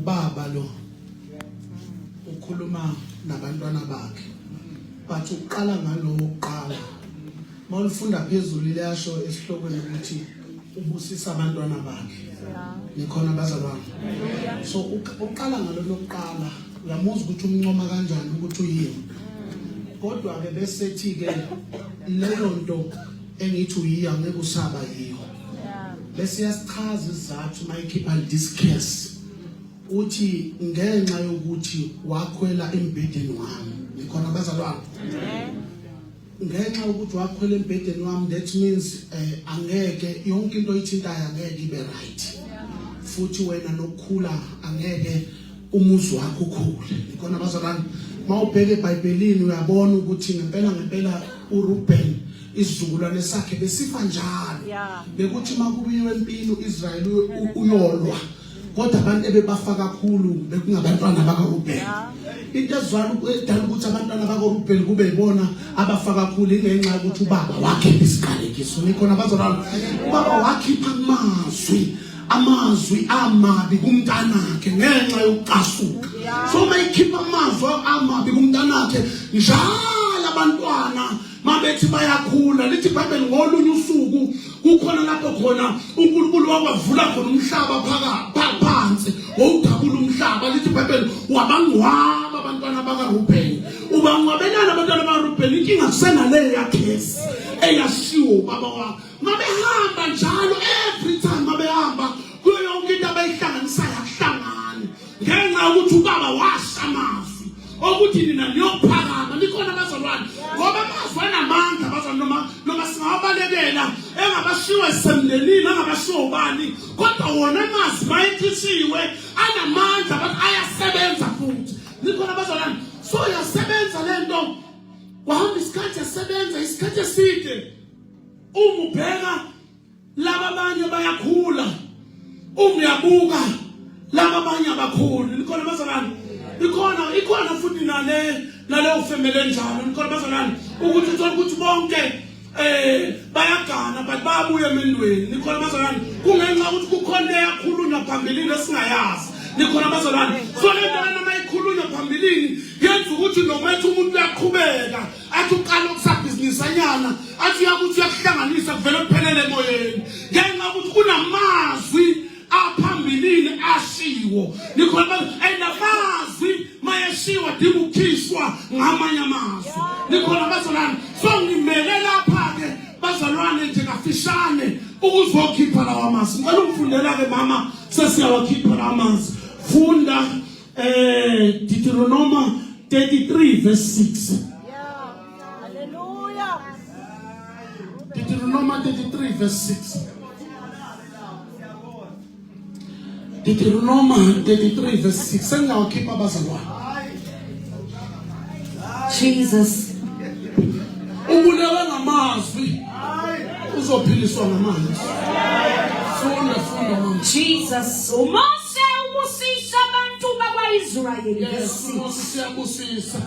Ubaba lo ukhuluma nabantwana bakhe, but uqala ngalowo kuqala. Mawulifunda phezulu liyasho esihlokweni ukuthi ubusisa abantwana bakhe. Nikhona bazalwane? So uqala ngalo lokuqala, uyamuzwa ukuthi umncoma kanjani ukuthi uyini. Kodwa ke bese thi ke leyo nto engithi uyiya ngeke usaba yiyo. Bese yasichaza isizathu mayikhipha this curse. Uthi ngenxa yokuthi wakhwela embhedeni wami. Nikhona bazalwane? Ngenxa yokuthi wakhwela embhedeni wami, that means angeke yonke into oyithintayo angeke ibe right. Futhi wena nokukhula angeke umuzi wakho ukhule. Nikhona bazalwane? Mawubheka eBhayibhelini uyabona ukuthi ngempela ngempela uReuben isizukulwane sakhe besifa njalo. Bekuthi makubiwe empini uIsrael uyolwa, kodwa abantu ebebafa kakhulu bekungabantwana bakaReuben. Into ezwala edala ukuthi abantwana bakaReuben kube yibona abafa kakhulu ingenxa yokuthi ubaba wakhipha isiqalekiso. Nikhona bazalwane? Ubaba wakhipha amazwi amabi kumntanakhe ngenxa yokucasuka. So mayikhipha amazwi amabi kumntanakhe njalo, abantwana mabethi bayakhula, lithi iBhayibheli ngolunye usuku kukhona lapho khona uNkulunkulu wakwavula khona umhlaba phakathi phansi, wawudabula umhlaba. Lithi iBhayibheli wabangcwaba abantwana bakaReuben. Ubangcwabelana abantwana bakaReuben, inkinga kusenaleyo yakhesi eyashiwo ubaba wakhe. Mabehamba njalo, every time mabehamba, kuyo yonke into abayihlanganisayo akuhlangani ngenxa yokuthi ubaba washa amazwi okuthi nina niyophakama. Nikhona bazalwane? Ngoba amazwi anamandla bazalwane, noma singawabalekela engabashiwe semndenini, angabashiwe ubani, kodwa wona amazwi mayekhishiwe anamandla, bathi ayasebenza futhi. Nikhona bazalwane? So yasebenza lento, kwahamba isikhathi, yasebenza isikhathi eside. Uma ubheka laba abanye bayakhula, uma uyabuka laba abanye abakhulu. Nikhona bazalwane? Ikhona futhi naleyo family enjalo. Nikhona bazalwane? Ukuthi uthola ukuthi bonke bayagana, but bayabuya emendweni. Nikhona bazalwane? Kungenxa ukuthi kukhona eyakhulunywa phambilini esingayazi. Nikhona bazalwane? So le nto lena mayikhulunywa phambilini yenza ukuthi noma ethi umuntu uyaqhubeka, athi uqala okusabhizinisanyana, athi uyakuthi uyakuhlanganisa, kuvele kuphelele emoyeni ngenxa yokuthi kunamazwi aphambilini ashiwo. Nikhona? And amazwi mayeshiwa dinga ukukhishwa ngamanye amazwi. Nikhona bazalwane? So ngimele lapha-ke bazalwane nje kafishane ukuzokhipha lawa mazwi. Ngicela ungifundela-ke mama, sesiyawakhipha lawa mazwi. Funda Deuteronomy 33 verse 6. Hallelujah. Deuteronomy 33 verse 6. Deuteronomy 33 verse 6. Sengiyawakhipha abazalwane. Jesus. Ubulewe ngamazwi, uzophiliswa ngamazwi. Funda, funda mama. Jesus. UMose ubusisa abantu bakwa-Israyeli. Yes, Verse 6. uMose siyabusisa.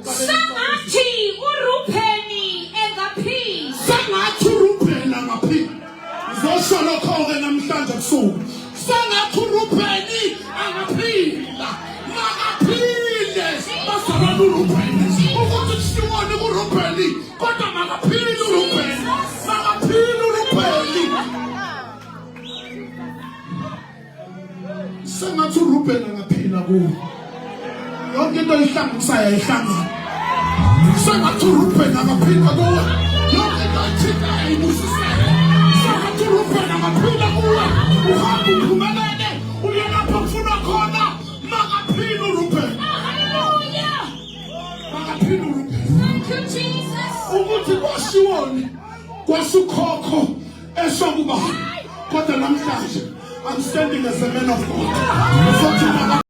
Sengathi uRupheni engaphila. Sengathi uRubhen angaphila. Ngizosho lokho-ke namhlanje kusuku. Sengathi uRubheni angaphila. Makaphile bazalwane uRubheni. Ukuthi kushiwoni kuRubheni, kodwa makaphile uRubheni. Makaphile uRubheni. Sengathi uRubhen angaphila kuwe. Yonke into oyihlanganisayo ayihlangani. Sengathi uRubhen angaphila kuwe. Yonke into oyithintayo ibusiseke. Sengathi uRubhen angaphila kuwe. Uhambe uphumelele, uye lapho kufunwa khona. Makaphile uRubhen. Hallelujah. Makaphile uRubhen. Thank you, Jesus. Ukuthi kwashiwoni kwasukhokho esho kuba, kodwa namhlanje I'm standing as a man of God. Ngizothi